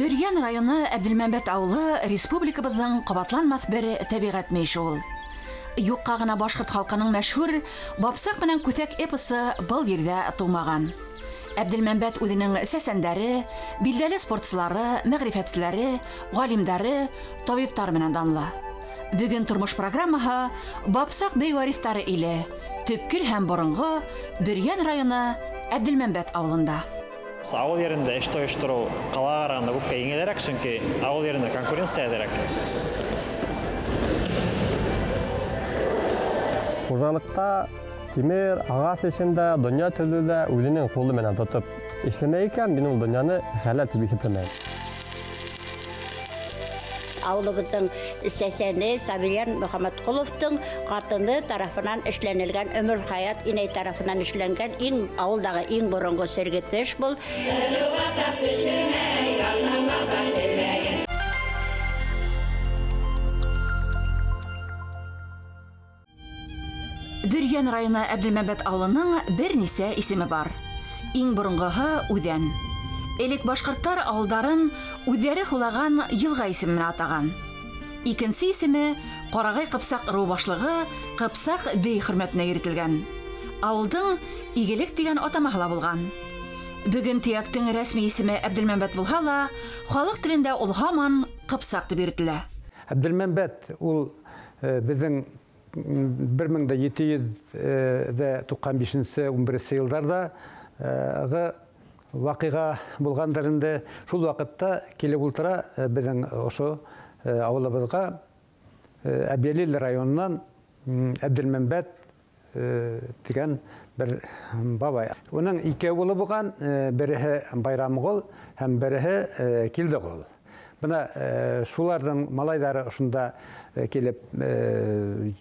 Бөрйән районы Әбделмәмбәт ауылы республикабыҙҙың ҡабатланмаҫ бер тәбиғәт мөйөшө ул. Юҡҡа ғына башҡорт халҡының мәшһүр Бапсаҡ менән Күҫәк эпосы был ерҙә тыумаған. Әбделмәмбәт үҙенең сәсәндәре, билдәле спортсылары, мәғрифәтселәре, ғалимдары, табиптары менән данлы. Бөгөн тормош программаһы Бапсаҡ бей вариҫтары иле, төпкөл һәм боронғо Бөрйән районы Әбделмәмбәт ауылында. Ауыл ерендә эште ойоштороу ҡалаға ҡарағанда күпкә еңелерәк, сөнки ауыл ерендә конкуренция әҙерәк. Хужалыҡта тимер, ағас эшендә, донъя төҙөүҙә үҙенең ҡулы менән тотоп эшләмәй икән, мин ул донъяны хәләл тип иҫәпләмәйем. Ауылыбыҙҙың сәсәне Сабирйән Мөхәммәтҡоловтың ҡатыны тарафынан эшләнелгән, Өмөлхаят инәй тарафынан эшләнгән иң ауылдағы иң боронғо сергетеш был. Бөрйән районы Әбделмәмбәт ауылының бер нисә исеме бар. Иң боронғоһо Үҙән. Элек башҡорттар ауылдарын үҙҙәре һулаған йылға исеме менән атаған. Икенсе исеме Ҡарағай Ҡыпсаҡ ырыуы башлығы Ҡыпсаҡ бей хөрмәтенә йөрөтөлгән. Ауылдың Игелек тигән атамаһы ла булған. Бөгөн төйәктең рәсми исеме Әбделмәмбәт булһа ла, халыҡ телендә ул һаман Ҡыпсаҡ тип йөрөтөлә. Әбделмәмбәт ул беҙҙең 1795 11 йылдарҙа ваҡиға булғандыр инде. Шул ваҡытта килеп ултыра беҙҙең ошо ауылыбыҙға Әбйәлил районынан Әбделмәмбәт тигән бер бабай. Уның ике улы булған, береһе Байрамғол һәм береһе Килдеғол. Бына шуларҙың малайҙары ошонда килеп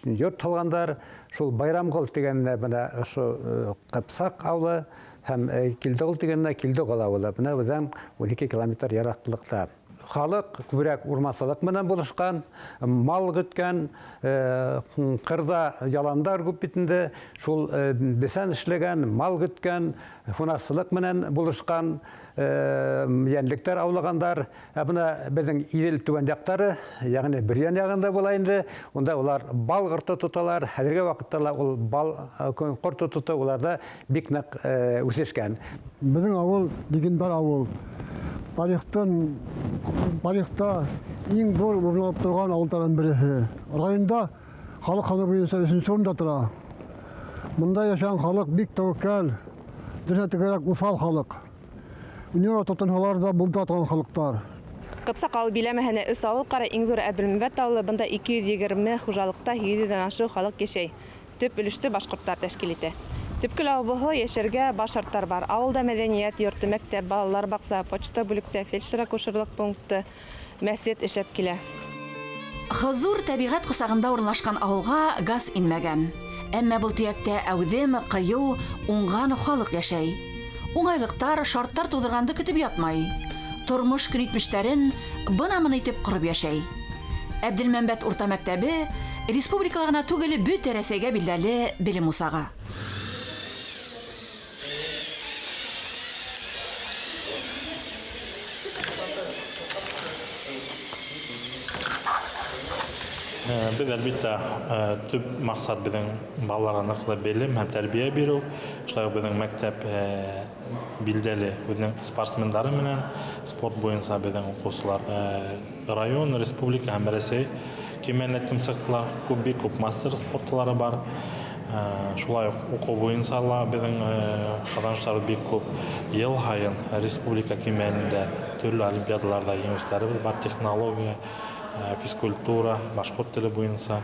йорт һалғандар. Шул Байрамғол тигәненә бына ошо Ҡыпсаҡ ауылы һәм Килдеғол тигәненә Килдеғол ауылы. Бына беҙҙән 12 километр йыраҡлыҡта. Халыҡ күберәк урмансылыҡ менән булышҡан, мал көткән, ҡырҙа яландар күп бит инде, шул бесән эшләгән, мал көткән, һунарсылыҡ менән булышҡан, йәнлектәр аулағандар. Ә бына беҙҙең Иҙел түбән яҡтары, йәғни Бөрйән яғында була инде, унда улар бал ҡорто тоталар. Хәҙерге ваҡытта ла ул бал ҡорто тотоу уларҙа бик ныҡ үҫешкән. Беҙҙең ауыл легендар ауыл. Тарихта иң ҙур урын алып торған ауылдарҙың береһе. Районда халыҡ һаны буйынса өсөнсө урында тора. Бында йәшәгән халыҡ бик тәүәккәл, дөрөҫ әйтергә, уҫал халыҡ. Универға тотонһалар ҙа булдыра торған халыҡтар. Ҡыпсаҡ ауыл биләмәһенә өс ауыл ҡарай, иң ҙур Әбделмәмбәт ауылы. Бында 220 хужалыҡта 800-ҙән ашыу халыҡ йәшәй. Төп өлөштө башҡорттар тәшкил итә. Төпкөл ауыл булһа ла йәшәргә бар шарттар бар. Ауылда мәҙәниәт йорто, мәктәп, балалар баҡса, почта бүлексә, фельдшер-акушерлыҡ пункты, мәсет эшләп килә. Хозур тәбиғәт ҡосағында урынлашҡан ауылға газ инмәгән. Әммә был төйәктә әүҙем, ҡыйыу, уңған халыҡ йәшәй. Уңайлыҡтар, шарттар тыуҙырғанды көтөп ятмай. Тормош көнитмештәрен бына-мына итеп ҡороп йәшәй. Әбделмәмбәт урта мәктәбе республикала ғына түгел, бөтә Рәсәйгә билдәле белем усағы. Беҙ, әлбиттә, төп маҡсат беҙҙең балаларға ныҡлы белем һәм тәрбиә биреү. Шулай уҡ беҙҙең мәктәп билдәле үҙенең спортсмендары менән спорт буйынса беҙҙең уҡыусылар район, республика һәм Рәсәй кимәленә сыҡтылар. Күп, бик күп мастер спортлары бар. Шулай уҡ уҡыу буйынса ла беҙҙең ҡаҙаныштар бик күп. Йыл һайын республика кимәлендә төрлө олимпиадаларҙа еңеүселәребеҙ бар. Технология, физкультура, башҡорт теле буйынса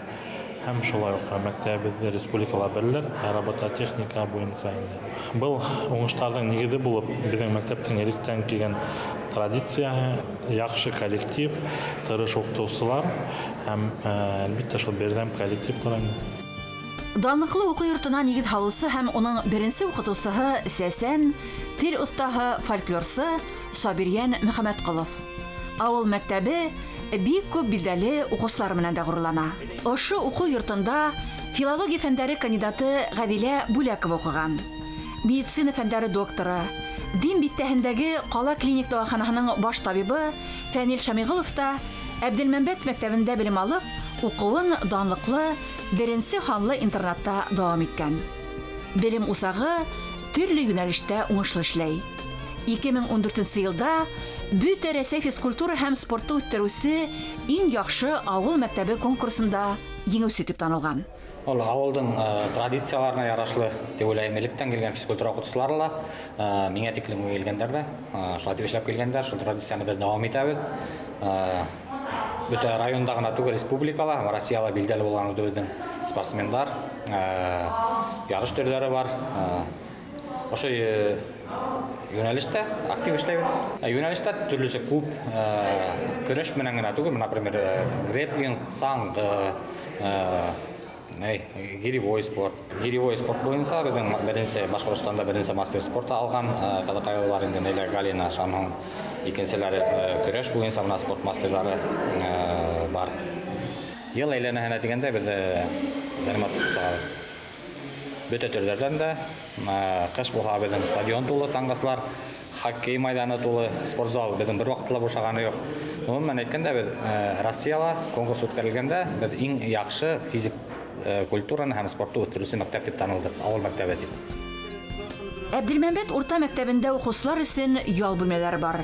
һәм шулай уҡ мәктәбебеҙҙе республикала беләләр, робототехника буйынса инде. Был уңыштарҙың нигеҙе булып беҙҙең мәктәптең электән килгән традицияһы, яҡшы коллектив, тырыш уҡытыусылар һәм, әлбиттә, шул берҙәм коллектив тора инде. Данлыҡлы уҡыу йортона нигеҙ һалыусы һәм уның беренсе уҡытыусыһы сәсән, тел оҫтаһы, фольклорсы Сабирйән Мөхәммәтҡолов. Ауыл мәктәбе бик күп билдәле уҡыусылар менән дә ғорурлана. Ошо уҡыу йортонда филология фәндәре кандидаты Ғәҙилә Бүләкова уҡыған. Медицина фәндәре докторы, Дим биҫтәһендәге ҡала клиник дауаханаһының баш табибы Фәнил Шамиғолов та Әбделмәмбәт мәктәбендә белем алып, уҡыуын данлыҡлы беренсе һанлы интернатта дауам иткән. Белем усағы төрлө йүнәлештә уңышлы эшләй. 2014 йылда Бөтә Рәсәй физкультура һәм спортты үҫтереүсе иң яҡшы ауыл мәктәбе конкурсында еңеүсе тип танылған. Ул ауылдың традицияларына ярашлы тип уйлайым. Электән килгән физкультура уҡытыусылары ла миңә тиклем килгәндәр ҙә, шулай тип эшләп килгәндәр. Шул традицияны беҙ дауам итәбеҙ. Бөтә районда ғына түгел, республикала һәм Россияла билдәле булған үҙебеҙҙең спортсмендар, ярыш төрҙәре бар. Ошо йүнәлештә актив эшләйбеҙ. Йүнәлештә төрлөсә күп, көрәш менән генә түгел, например, грэпплинг, саңғы, гиревой спорт. Гиревой спорт буйынса беҙҙең беренсе Башҡортостанда беренсе мастер спорта алған ҡыҙыҡайҙар бар инде, Нәйлә Галина, шуның икенселәре көрәш буйынса бына спорт мастерҙары бар. Йыл әйләнәһенә тигәндә беҙ заниматься итеп сығабыҙ. Бөтә төрҙәрҙән дә, ҡыш булһа беҙҙең стадион тулы саңғысылар, хоккей майҙаны тулы, спортзал беҙҙең бер ваҡытта ла бушағаны юҡ. Ғөмүмән әйткәндә, беҙ Россияла конкурс үткәрелгәндә беҙ иң яҡшы физик культураны һәм спортты үҫтереүсе мәктәп тип танылдыҡ, ауыл мәктәбе тип. Әбделмәмбәт урта мәктәбендә уҡыусылар өсөн ял бүлмәләре бар.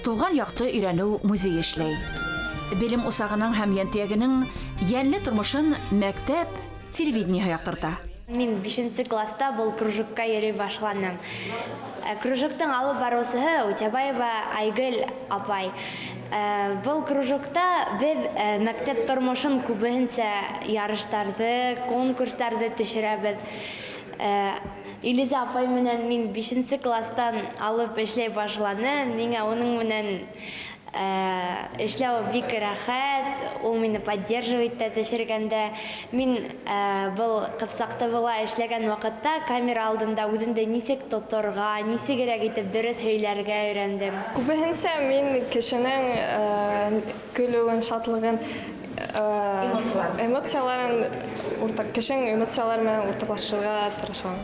Тыуған яҡты өйрәнеү музейы эшләй. Белем усағының һәм йәнтөйәгенең йәнле тормошон мәктәп телевидениеһы яҡтырта. Мин 5 класста был кружокка йөрөй башланым. Кружоктың алып барыусыһы Утябаева Айгөл апай. Был кружокта беҙ мәктәп тормошон күбеһенсә ярыштарҙы, конкурстарҙы төшөрәбеҙ. Илиза апай менән мин 5 класстан алып эшләй башланым. Миңә уның менән эшләү бик рәхәт, ул мине поддерживать итә төшөргәндә. Мин был Ҡыпсаҡ ТВ-ла эшләгән ваҡытта камера алдында үҙемде нисек тоторға, нисегерәк итеп дөрөҫ һөйләргә өйрәндем. Күбеһенсә мин кешенең көлөүен, шатлығын, эмоцияларын, кешенең эмоциялары менән уртаҡлашырға тырышам.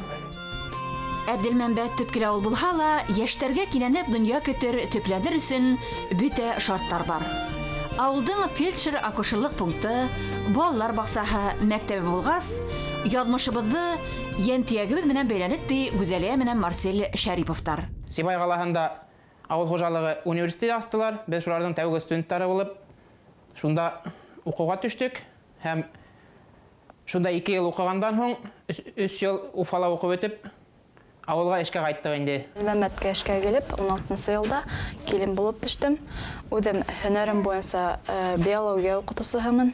Әбделмәмбәт төпкөл ауыл булһа ла, йәштәргә кинәнеп донъя көтөр, төпләнер өсөн бөтә шарттар бар. Ауылдың фельдшер-акушерлыҡ пункты, балалар баҡсаһы, мәктәбе булғас, яҙмышыбыҙҙы йәнтөйәгебеҙ менән бәйләнек, ти Гүзәлиә менән Марсель Шәриповтар. Сибай ҡалаһында ауыл хужалығы университеты астылар. Беҙ шуларҙың тәүге студенттары булып, шунда уҡыуға төштөк һәм шунда 2 йыл уҡығандан һуң 3 йыл Уфала уҡып үтеп, ауылға эшкә ҡайттыҡ инде. Мәмәткә эшкә килеп, 16 йылда килен булып төштөм. Үҙем һөнәрем буйынса биология уҡытыусыһымын.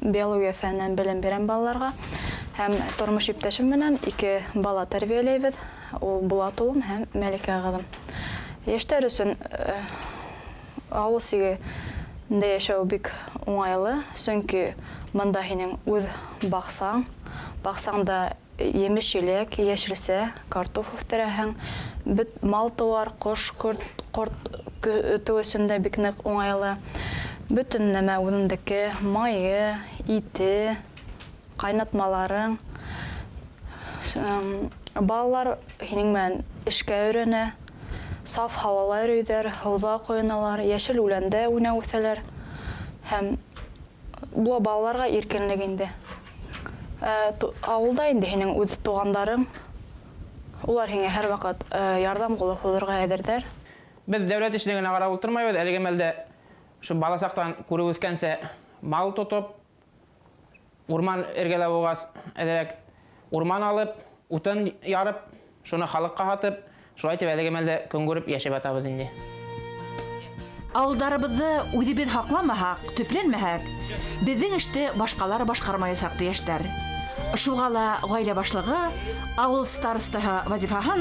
Биология фәненән белем бирәм балаларға. Һәм тормош иптәшем менән 2 бала тәрбиәләйбеҙ. Ул Булат улым һәм Мәликә ҡыҙым. Йәштәр өсөн ауыл сигендә йәшәү бик уңайлы, сөнки бында һинең үҙ баҡсаң, баҡсаңда емеш-еләк, йәшелсә, картоф үҫтерәһең, бөт мал-тыуар, ҡош, ҡорт көтөү өсөн дә бик ныҡ уңайлы. Бөтөн нәмә үҙеңдеке, майы, ите, ҡайнатмаларың. Балалар һинең менән эшкә өйрәнә, саф һауала йөрөйҙәр, һыуҙа ҡойоналар, йәшел үләндә уйнап үҫәләр. Һәм була балаларға иркенлек инде. Ауылда инде һинең үҙ туғандарың, улар һиңә һәр ваҡыт ярҙам ҡулы һуҙырға әҙерҙәр. Беҙ дәүләт эшенә генә ҡарап ултырмайбыҙ, әлеге мәлдә ошо бала саҡтан күреп үҫкәнсә мал тотоп, урман эргәлә булғас, әҙерәк урман алып, утын ярып, шуны халыҡҡа һатып, шулай итеп әлеге мәлдә көн күреп йәшәп ятабыҙ инде. Ауылдарыбыҙҙы үҙебеҙ һаҡламаһаҡ, төпләнмәһәк, беҙҙең эште башҡалар башҡармаясаҡ, ти йәштәр. Шуға ла ғаилә башлығы ауыл старостаһы вазифаһын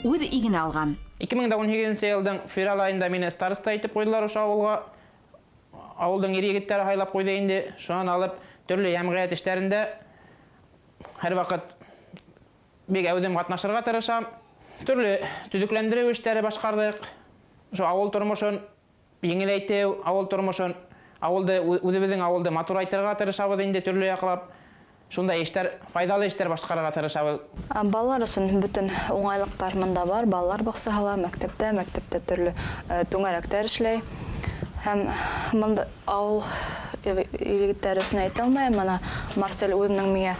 үҙ иңенә алған. 2018 йылдың февраль айында мине староста итеп ҡуйҙылар ошо ауылға. Ауылдың ир егеттәре һайлап ҡуйҙы инде. Шунан алып төрлө йәмғиәт эштәрендә һәр ваҡыт бик әүҙем ҡатнашырға тырышам. Төрлө төҙөкләндереү эштәре башҡарҙыҡ. Ошо ауыл тормошон еңеләйтеү, ауыл тормошон, ауылды, үҙебеҙҙең ауылды матурайтырға тырышабыҙ инде төрлө яҡлап. Шундай эштәр, файҙалы эштәр башҡарырға тырышабыҙ. Балалар өсөн бөтөн уңайлыҡтар мында бар. Балалар баҡсаһы ла, мәктәптә, мәктәптә төрлө түңәрәктәр эшләй. Һәм мында ауыл егеттәре өсөн әйтә алмайым, мына Марсель үҙенең миңә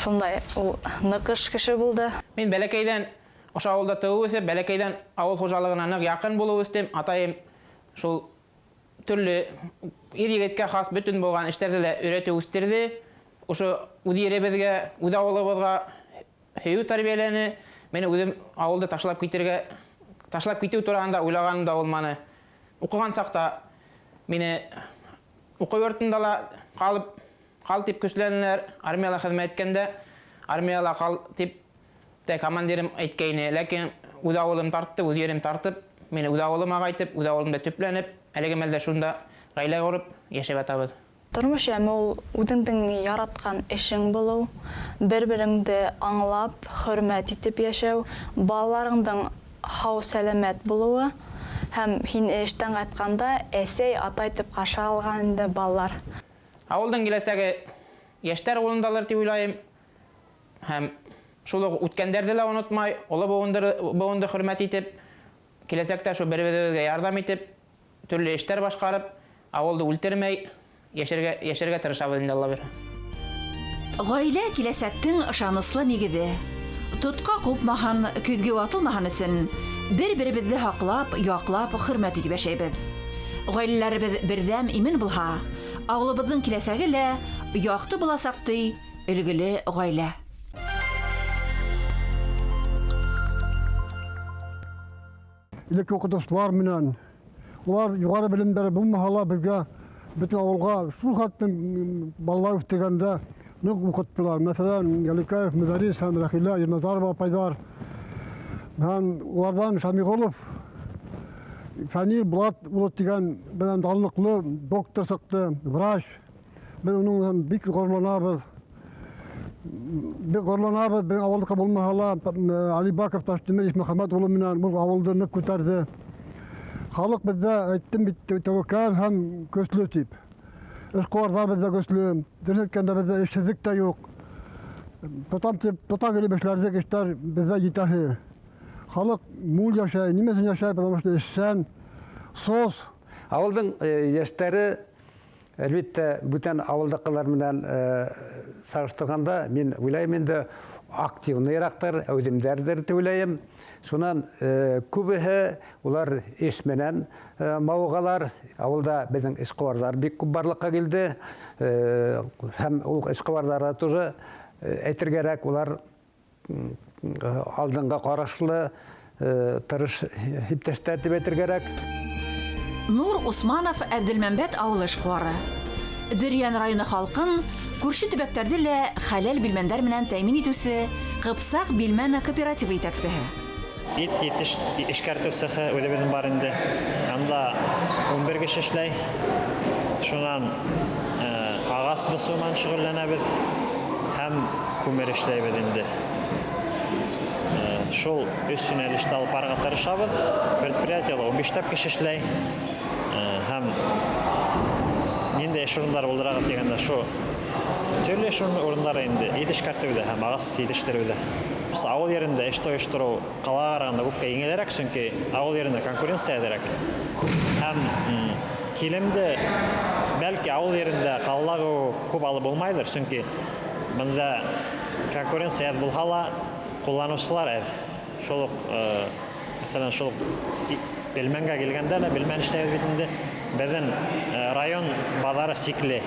шундай ул ныҡыш кеше булды. Мин бәләкәйҙән ошо ауылда тыуып үҫеп, бәләкәйҙән ауыл хужалығына ныҡ яҡын булып үҫтем. Атайым шул төрлө ир егеткә хас бөтөн булған эштәрҙе лә өйрәтеп үҫтерҙе. Ошо үҙ еребеҙгә, үҙ ауылыбыҙға һөйөү тәрбиәләне. Мин үҙем ауылды ташлап китергә, ташлап китеү тураһында уйлағаным да булманы. Уҡыған саҡта мине уҡыу йортонда ла ҡалып, ҡал тип көсләнеләр. Армияла хеҙмәт иткәндә, армияла ҡал тип тә командирым әйткәйне. Ләкин үҙ ауылым тартты, үҙ ерем тартып, мине үҙ ауылыма ҡайтып, үҙ ауылымда төпләнеп, әлеге мәлдә шунда ғаилә ҡороп йәшәп ятабыҙ. Тормош йәме ул үҙеңдең яратҡан эшең булыу, бер-береңде аңлап, хөрмәт итеп йәшәү, балаларыңдың һау-сәләмәт булыуы һәм һин эштән ҡайтҡанда әсәй, атай тип ҡаршы алған инде балалар. Ауылдың киләсәге йәштәр ҡулындалыр тип уйлайым. Һәм шул уҡ үткәндәрҙе лә онотмай, оло быуынды хөрмәт итеп, киләсәктә шул бер-беребеҙгә ярҙам итеп, төрлө эштәр башҡарып, ауылды үлтермәй йәшәргә тырышабыҙ инде, Алла бирһә. Ғаилә киләсәктең ышаныслы нигеҙе. Тотҡа ҡупмаһын, көҙгө ватылмаһын өсөн бер-беребеҙҙе һаҡлап, яҡлап, хөрмәт итеп йәшәйбеҙ. Ғаиләләребеҙ берҙәм имен булһа, ауылыбыҙҙың киләсәге лә яҡты буласаҡ, ти өлгөлө ғаилә. Элекке уҡытыусылар менән улар юғары белемдәре булмаһа ла беҙгә бөтөн ауылға шул хәтлем балалар үҫтергәндә ныҡ уҡыттылар. Мәҫәлән, Галикаев Мөҙәрис һәм Рәхилә Ирназарова апайҙар һәм уларҙан Шамиғолов Фәнил Булат улы тигән беҙҙән данлыҡлы доктор сыҡты, врач. Беҙ уның менән бик ғорурланабыҙ. Бик ғорурланабыҙ, беҙҙең ауылдыҡы булмаһа ла, Алибаков Таштимир Ишмөхәмәт улы менән был ауылды ныҡ күтәрҙе. Халыҡ беҙҙә, әйттем бит, тәүәккәл һәм көслө тип. Эшҡыуарҙар беҙҙә көслө, дөрөҫ әйткәндә беҙҙә эшһеҙлек тә юҡ. Тотам тип, тота килеп эшләрҙек, эштәр беҙҙә етәһе. Халыҡ мул йәшәй, нимә өсөн йәшәй, потому что эшсән, сос. Ауылдың йәштәре, әлбиттә, бүтән ауылдаҡылар менән сағыштырғанда, мин уйлайым инде, активныйраҡтыр, әүҙемдәрҙер тип уйлайым. Шунан күбеһе улар эш менән мауығалар. Ауылда беҙҙең эшҡыуарҙар бик күп барлыҡҡа килде. Һәм ул эшҡыуарҙар тоже әйтергә кәрәк, улар алдынға ҡарашлы, тырыш иптәштәр тип әйтергә кәрәк. Нур Усманов Әбделмәмбәт ауылы эшҡыуары. Бөрйән районы халҡын күрше төбәктәрҙе лә хәләл билмәндәр менән тәьмин итеүсе Ҡыпсаҡ билмән кооперативы етәксеһе. Ит эшкәртеү цехы үҙебеҙҙең бар инде. Анда 11 кеше эшләй. Шунан ағас бысыу менән шөғөлләнәбеҙ һәм күмер эшләйбеҙ инде. Шул өс йүнәлештә алып барырға тырышабыҙ. Предприятиела ун биштәп кеше эшләй. Һәм ниндәй эш урындары булдырағыҙ тигәндә, шул төрлө эш урындары инде, ит эшкәртеүҙә һәм ағас етештереүҙә. Ауыл ерендә эште ойоштороу ҡалаға ҡарағанда күпкә еңелерәк, сөнки ауыл ерендә конкуренция әҙерәк. Һәм килемде бәлки ауыл ерендә ҡалалағы күп алып булмайҙыр, сөнки бында конкуренция әҙ булһа ла ҡулланыусылар әҙ. Шул уҡ, мәҫәлән, шул уҡ белмәнгә килгәндә лә белмән эшләйбеҙ бит инде. Беҙҙең район баҙары сикле.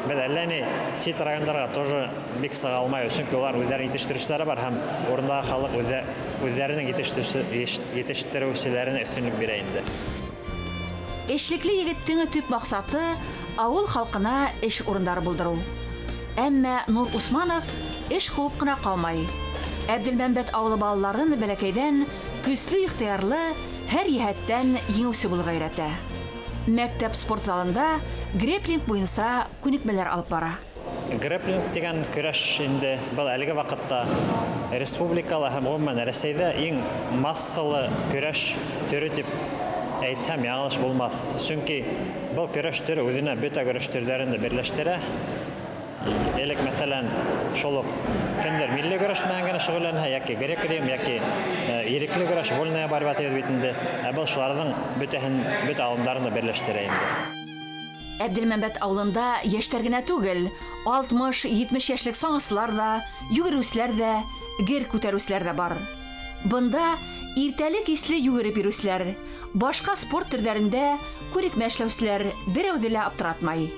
Беҙ әллә ни сит райондарға тоже бик сыға алмайбыҙ, сөнки улар үҙҙәренең етештереүселәре бар һәм урындағы халыҡ үҙҙәренең етештереүселәренә өҫтөнлөк бирә инде. Эшлекле егеттең төп маҡсаты ауыл халҡына эш урындары булдырыу. Әммә Нур Усманов эш ҡыуып ҡына ҡалмай. Әбделмәмбәт ауылы балаларын бәләкәйҙән көслө ихтыярлы, һәр йәһәттән еңеүсе булырға өйрәтә. Мәктәп спорт залында грэпплинг буйынса күнекмәләр алып бара. Грэпплинг тигән көрәш инде был әлеге ваҡытта республикала һәм ғөмүмән Рәсәйҙә иң массалы көрәш төрө тип әйтһәм яңылыш булмаҫ. Сөнки был көрәш төрө үҙенә бөтә көрәш төрҙәрен дә берләштерә. Элек, мәҫәлән, шул уҡ кемдер милли көрәш менән генә шөғөлләнһә, йәки грек-рим, йәки ирекле көрәш, вольная борьба тибеҙ бит инде. Ә был шуларҙың бөтәһен, бөтә алымдарын да берләштерә инде. Әбделмәмбәт ауылында йәштәр генә түгел, 60-70 йәшлек саңғысылар ҙа, йүгереүселәр ҙә, гер күтәреүселәр ҙә бар. Бында иртәле-кисле йүгереп йөрөүселәр, башҡа спорт төрҙәрендә күрекмә эшләүселәр берәүҙе лә аптыратмай.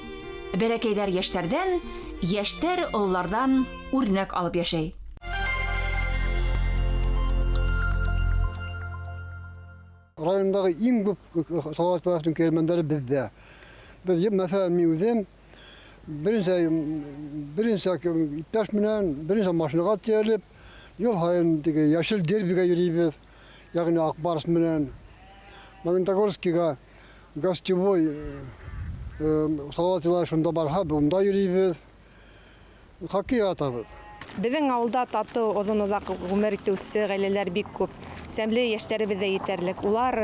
Бәләкәйҙәр йәштәрҙән, йәштәр ололарҙан үрнәк алып йәшәй. Райондағы иң күп Салауат Юлаевтың кирмәндәре беҙҙә. Беҙ, мәҫәлән, мин үҙем беренсе иптәш менән беренсе машинаға тейәлеп, йыл һайын теге йәшел дербиға йөрөйбөҙ, йәғни Аҡбарс менән. Магнитогорскиға гостевой Салауат Юлаев шунда барһа, беҙ унда йөрөйбөҙ. Хоккей яратабыҙ. Беҙҙең ауылда татыу, оҙон-оҙаҡ ғүмер итеүсе ғаиләләр бик күп. Сәмле йәштәребеҙ ҙә етәрлек. Улар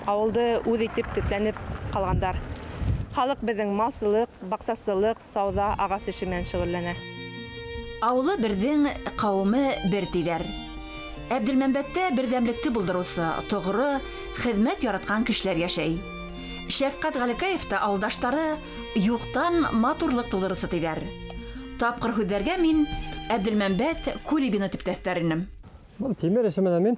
ауылды үҙ итеп төпләнеп ҡалғандар. Халыҡ беҙҙең малсылыҡ, баҡсасылыҡ, сауҙа, ағас эше менән шөғөлләнә. Ауылы берҙең, ҡауымы бер тиҙәр. Әбделмәмбәттә берҙәмлекте булдырыусы, тоғро, хеҙмәт яратҡан кешеләр йәшәй. Шәфҡәт Ғәлекәев та ауылдаштары юҡтан матурлыҡ тыуҙырыусы тиҙәр. Тапҡыр һүҙҙәргә мин Әбделмәмбәт Кулибина тип тәҫтәр инем. Был тимер эше менән мин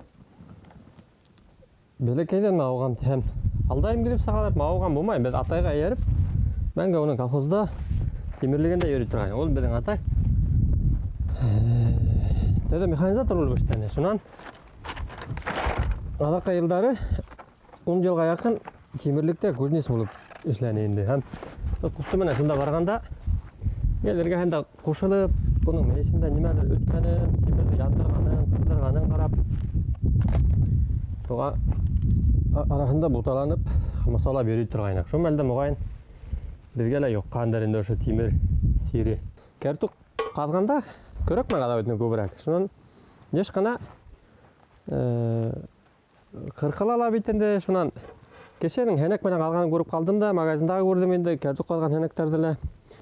бәләкәйҙән мауығам тиһәм, алдайым килеп сығалар, мауығам булмай. Беҙ атайға эйәреп, мәңге уның колхозда тимерлегендә йөрөй торған. Ул беҙҙең атай. Тәүҙә механизатор булып эшләне. Шунан аҙаҡҡы йылдары 10 йылға яҡын тимерлектә кузнец булып эшләне инде. Һәм ҡусты менән шунда барғанда гел эргәһендә ҡушылып, уның мейесендә нимәлер үткәнен, тимерҙе яндырғанын, ҡыҙҙырғанын ҡарап, шуға араһында буталанып, ҡамасаулап йөрөй торғайныҡ. Шул мәлдә моғайын беҙгә лә йоҡҡандыр инде ошо тимер сире. Кәртүк ҡаҙғанда көрәк менән ҡаҙа бит инде күберәк. Шунан йыш ҡына ҡырҡыла ла бит инде. Шунан кешенең һәнәк менән ҡаҙғанын күреп ҡалдым да, магазиндағы күрҙем инде кәртүк ҡаҙған һәнәктәрҙе лә.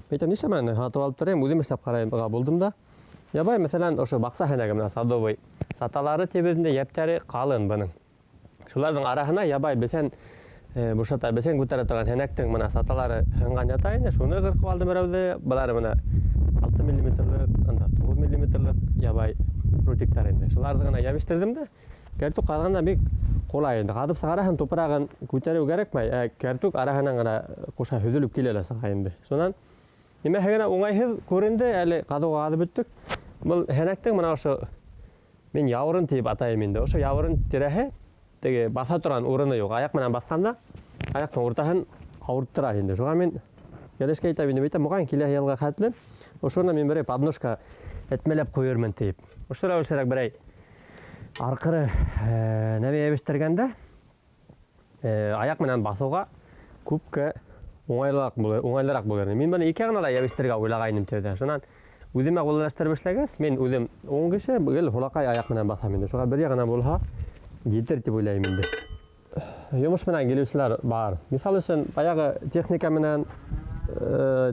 Әйтәм, нишләп мин һатып алып торайым, үҙем эшләп ҡарайымға булдым да. Ябай, мәҫәлән, ошо баҡса һәнәге менән садовый саталары тибеҙ инде, йәптәре ҡалын бының. Шуларҙың араһына ябай бесән бушата, бесән күтәрә торған һәнәктең мына саталары һынған ята ине, шуны ҡырҡып алдым берәүҙе. Былары мына 6 миллиметрлыҡ, анда 9 миллиметрлыҡ ябай прутиктар инде. Шуларҙы ғына ябештерҙем дә, кәртүк ҡаҙғанда бик ҡулай инде. Ҡаҙып сығараһың, тупрағын күтәреү кәрәкмәй, ә кәртүк араһынан ғына ҡуша һөҙөлөп килә лә сыға инде. Шунан нимәһе генә уңайһыҙ күренде, әле ҡаҙыуға ҡаҙып бөттөк. Был һәнәктең мына ошо мин яурын тип атайым инде. Ошо яурын тирәһе теге баҫа торған урыны юҡ. Аяҡ менән баҫҡанда аяҡтың уртаһын ауырттыра инде. Шуға мин кәләшкә әйтәм инде, әйтәм, моғайын киләһе йылға хәтле ошоно мин берәй подножка этмәләп ҡуйырмын тип. Ошо рәүешерәк берәй арҡыры нәмә йәбештергәндә аяҡ менән баҫыуға күпкә уңайлыраҡ булыр, уңайлыраҡ булыр. Мин быны ике яғына ла йәбештерергә уйлағайным тәүҙә. Шунан үҙемә ҡулайлаштырып эшләгәс, мин үҙем уң кеше, гел һулаҡай аяҡ менән баҫам инде. Шуға бер яғына булһа етер тип уйлайым инде. Йомош менән килеүселәр бар. Миҫал өсөн, баяғы техника менән,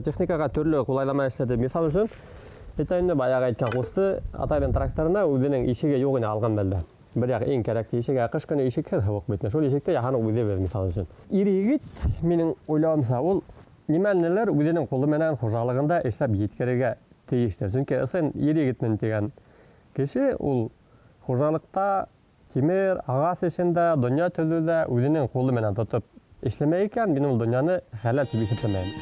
техникаға төрлө ҡулайлама эшләде. Миҫал өсөн, әйтәйем инде, баяғы әйткән ҡусты атайҙың тракторына үҙенең ишеге юҡ ине алған мәлдә. Бер яҡ иң кәрәкле ишек, ә ҡыш көнө ишекһеҙ һыуыҡ бит. Шул ишекте яһаныҡ үҙебеҙ, миҫал өсөн. Ир егет, минең уйлауымса, ул нимәнелер үҙенең ҡулы менән хужалығында эшләп еткерергә тейештер. Сөнки ысын ир егетмен тигән кеше ул хужалыҡта тимер, ағас эшендә, донъя төҙөүҙә үҙенең ҡулы менән тотоп эшләмәй икән, мин ул донъяны хәләл тип иҫәпләмәйем.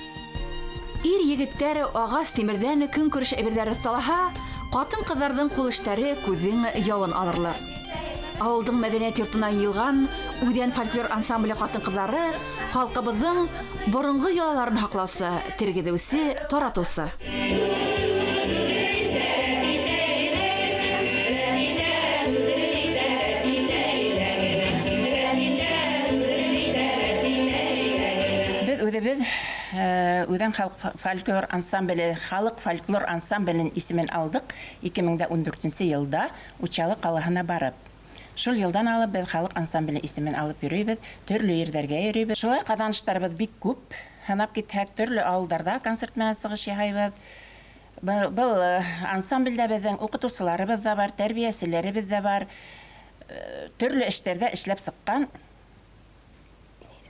Ир егеттәр ағас тимерҙән көнкүреш әйберҙәр оҫталаһа, ҡатын-ҡыҙҙарҙың ҡул эштәре күҙҙең яуын алырлыҡ. Ауылдың мәҙәниәт йортона йыйылған Үҙән фольклор ансамбле ҡатын-ҡыҙҙары халҡыбыҙҙың боронғо йолаларын һаҡлаусы, тергеҙеүсе, таратыусы. Беҙ үҙебеҙ Үҙән халыҡ фольклор ансамбле, халыҡ фольклор ансамбленең исемен алдыҡ 2014 йылда Учалы ҡалаһына барып. Шул йылдан алып беҙ халыҡ ансамбле исемен алып йөрөйбөҙ, төрлө ерҙәргә йөрөйбөҙ. Шулай ҡаҙаныштарыбыҙ бик күп. Һанап китһәк, төрлө ауылдарҙа концерт менән сығыш яһайбыҙ. Был ансамблдә беҙҙең уҡытыусыларыбыҙ ҙа бар, тәрбиәселәребеҙ ҙә бар. Төрлө эштәрҙә эшләп сыҡҡан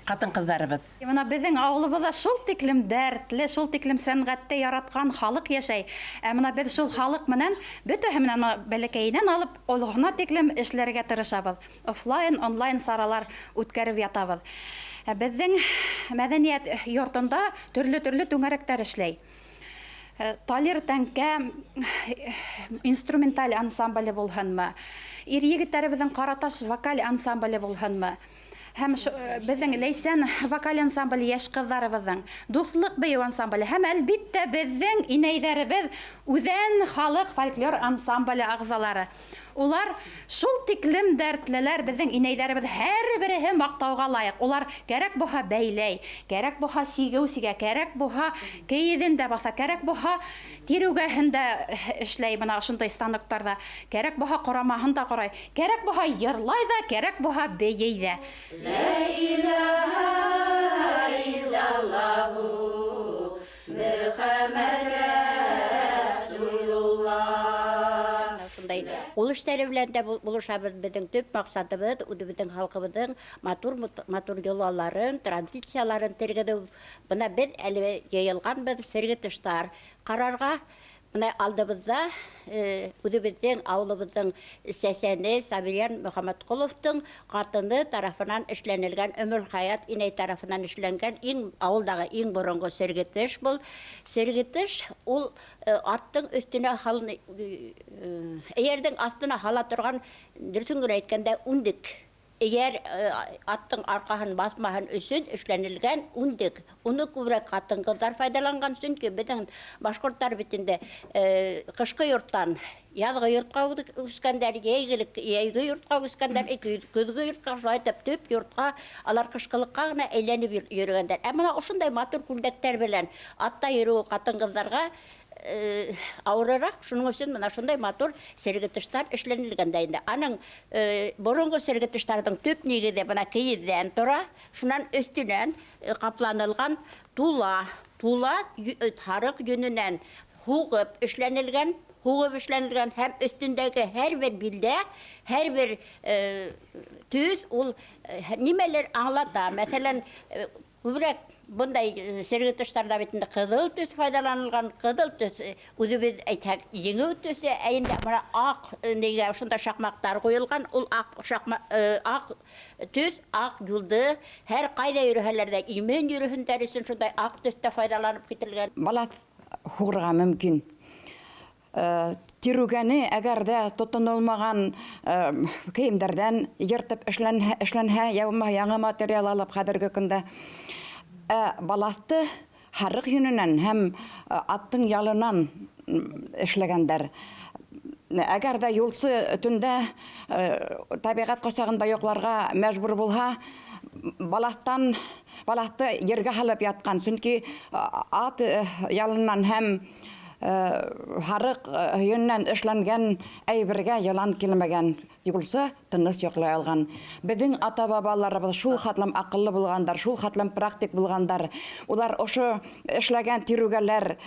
ҡатын-ҡыҙҙарыбыҙ. Бына беҙҙең ауылыбыҙҙа шул тиклем дәртле, шул тиклем сәнғәтте яратҡан халыҡ йәшәй. Ә бына беҙ шул халыҡ менән бөтәһе менән бәләкәйенән алып олоғона тиклем эшләргә тырышабыҙ. Офлайн, онлайн саралар үткәреп ятабыҙ. Беҙҙең мәҙәниәт йортонда төрлө-төрлө түңәрәктәр эшләй. Талир тәңкә инструменталь ансамбле булһынмы, ир егеттәребеҙҙең Ҡараташ вокаль ансамбле булһынмы, һәм беҙҙең Ләйсән вокаль ансамбле йәш ҡыҙҙарыбыҙҙың, Дуҫлыҡ бейеү ансамбле һәм әлбиттә беҙҙең инәйҙәребеҙ Үҙән халыҡ фольклор ансамбле ағзалары. Улар шул тиклем дәртлеләр, беҙҙең инәйҙәребеҙ һәр береһе маҡтауға лайыҡ. Улар кәрәк булһа бәйләй, кәрәк булһа сигеү сигә, кәрәк булһа кейеҙен дә баҫа, кәрәк булһа тиреүгәһен дә эшләй, бына ошондай станоктарҙа, кәрәк булһа ҡорамаһын да ҡорай, кәрәк булһа йырлай ҙа, кәрәк булһа бейей ҙә. Лә илаһа иллаллаһу Мөхәммәд Рәсулуллаһ. Шундай ҡул эштәре белән дә булышабыҙ. Беҙҙең төп маҡсатыбыҙ үҙебеҙҙең халҡыбыҙҙың матур йолаларын, традицияларын тергеҙеү. Бына беҙ әле йыйылғанбыҙ сергетыштар ҡарарға. Бына алдыбыҙҙа үҙебеҙҙең ауылыбыҙҙың сәсәне Сабирйән Мөхәммәтҡоловтың ҡатыны тарафынан эшләнелгән, Өмөлхаят инәй тарафынан эшләнгән иң ауылдағы иң боронғо сергетыш был. Сергетыш ул аттың өҫтөнә эйәрҙең аҫтына һала торған, дөрөҫөн генә әйткәндә, үндек. Эйәр аттың арҡаһын баҫмаһын өсөн эшләнелгән үндек. Уны күберәк ҡатын-ҡыҙҙар файҙаланған, сөнки беҙҙең башҡорттар бит инде ҡышҡы йорттан яҙғы йортҡа үскәндәр, йәйге йортҡа үскәндәр, көҙгө йортҡа, шулай итеп төп йортҡа алар ҡышҡылыҡҡа ғына әйләнеп йөрөгәндәр. Ә бына ошондай матур күлдәктәр белән атта йөрөү ҡатын-ҡыҙҙарға ауырыраҡ, шуның өсөн бына шундай матур сергетыштар эшләнелгән дә инде. Аның боронғо сергетыштарҙың төп нигеҙе бына кейеҙҙән тора, шунан өҫтөнән ҡапланылған тула, тула һарыҡ йөнөнән һуғып эшләнелгән, һуғып эшләнелгән һәм өҫтөндәге һәр бер билдә, һәр бер төҫ ул нимәлер аңлата. Мәҫәлән, күберәк бындай сергетыштарҙа бит инде ҡыҙыл төҫ файҙаланылған, ҡыҙыл төҫ үҙебеҙ әйтһәк еңеү төҫө, ә инде бына аҡ нигә ошонда шаҡмаҡтар ҡуйылған, ул аҡ шаҡма, аҡ төҫ, аҡ юлды һәр ҡайҙа йөрөһәләр ҙә имен йөрөһөндәр өсөн шундай аҡ төҫтә файҙаланып кителгән. Балаҫ һуғырға мөмкин. Тирүгәне әгәр ҙә тотонолмаған кейемдәрҙән йыртып эшләнһә, йә булмаһа яңы материал алып хәҙерге көндә. Балаҫты һарыҡ йөнөнән һәм аттың ялынан эшләгәндәр. Әгәр ҙә юлсы төндә тәбиғәт ҡосағында йоҡларға мәжбүр булһа, балаҫты ергә һалып ятҡан, сөнки ат ялынан һәм һарыҡ йөнөнән эшләнгән әйбергә йылан килмәгән, юлсы тыныс йоҡлай алған. Беҙҙең ата-бабаларыбыҙ шул хәтлем аҡыллы булғандар, шул хәтлем практик булғандар. Улар ошо эшләгән тирүгәләр,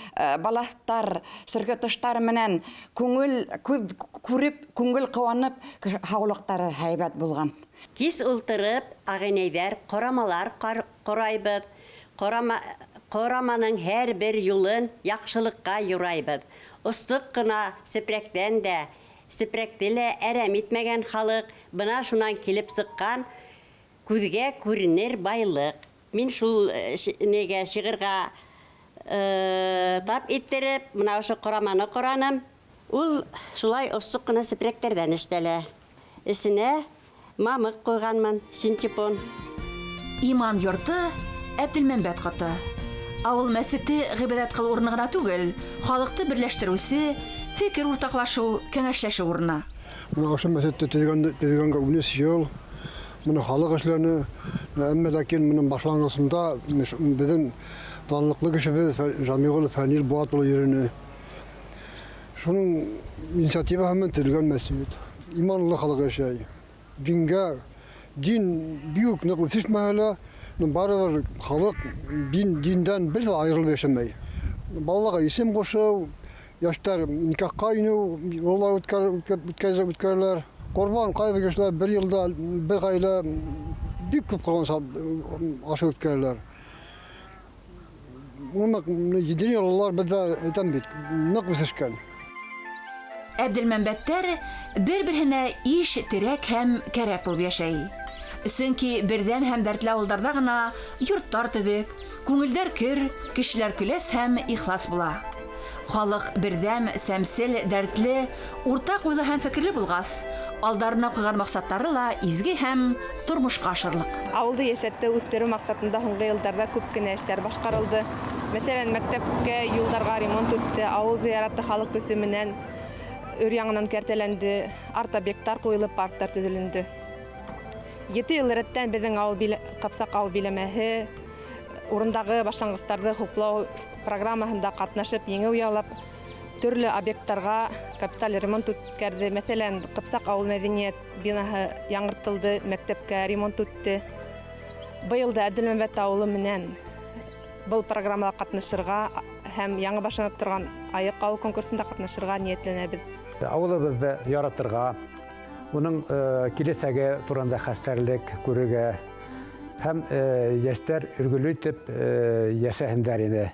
балаҫтар, сергетыштар менән күңел, күҙ күреп, күңел ҡыуанып, һаулыҡтары һәйбәт булған. Кис ултырып, ағинәйҙәр, ҡорамалар ҡорайбыҙ. Ҡораманың һәр бер юлын яҡшылыҡҡа юрайбыҙ. Остоҡ ҡына сепрәктән дә, сепрәкте лә әрәм итмәгән халыҡ, бына шунан килеп сыҡҡан күҙгә күренер байлыҡ. Мин шул нигә шиғырға тап иттереп, бына ошо ҡораманы ҡораным. Ул шулай остоҡ ҡына сепрәктәрҙән эшләнә. Эсенә мамыҡ ҡуйғанмын, синтепон. Иман йорто Әбделмәмбәт ҡаты. Ауыл мәсете ғибәҙәт ҡылыу урыны ғына түгел, халыҡты берләштереүсе, фекер уртаҡлашыу, кәңәшләшеү урыны. Бына ошо мәсетте төҙөгәнгә ун өс йыл, бына халыҡ эшләне, әммә ләкин бының башланғысында беҙҙең данлыҡлы кешебеҙ Жамиғұлов Фәнил Булат улы йөрөнө. Шуның инициативаһы менән төҙөлгән мәсет. Иманлы халыҡ йәшәй. Дингә, дин бик ныҡ үҫешмәһә лә, барыбер халыҡ диндән бер ҙә айырылып йәшәмәй. Балаларға исем ҡушыу, Яшьтәр никахка инү йолалар үткәрәләр. Корбан кайбер кешеләр бер елда бер гаилә бик күп корбан ашы үткәрәләр. Гомумән, дини йолалар бездә, әйтәм бит, нык үсешкән. Әбделмәмбәттәр бер-берһенә иш, терәк һәм кәрәк булып яшәй. Сөнки бердәм һәм дәртле авылдарда гына йортлар төзек, күңелдәр көр, кешеләр көләс һәм ихлас була. Халык бердәм, сәмсел, дәртле, уртак уйлы һәм фикерле булгас, алдарына куйган максатлары ла изге һәм тормышка ашырлык. Авылды яшәтү, үҫтереү маҡсатында һуңғы йылдарҙа күп кенә эштәр башҡарылды. Мәҫәлән, мәктәпкә юлдарға ремонт үтте, ауыл зыяраты халыҡ көсө менән өр яңынан кәртәләнде, арт-объекттар ҡуйылып, парктар төҙөлөндө. 7 йыл рәттән беҙҙең ауыл Ҡыпсаҡ ауыл биләмәһе урындағы башланғыстарҙы хуплау программаһында ҡатнашып, еңеү яулап, төрлө объекттарға капиталь ремонт үткәрҙе. Мәҫәлән, Ҡыпсаҡ ауыл мәҙәниәт бинаһы яңыртылды, мәктәпкә ремонт үтте. Быйыл да Әбделмәмбәт ауылы менән был программала ҡатнашырға һәм яңы башланып торған Айыҡ ауыл конкурсында ҡатнашырға ниәтләнәбеҙ. Ауылыбыҙҙы яратырға, уның киләсәге турында хәстәрлек күрергә һәм йәштәр өлгөлө итеп йәшәһендәр ине.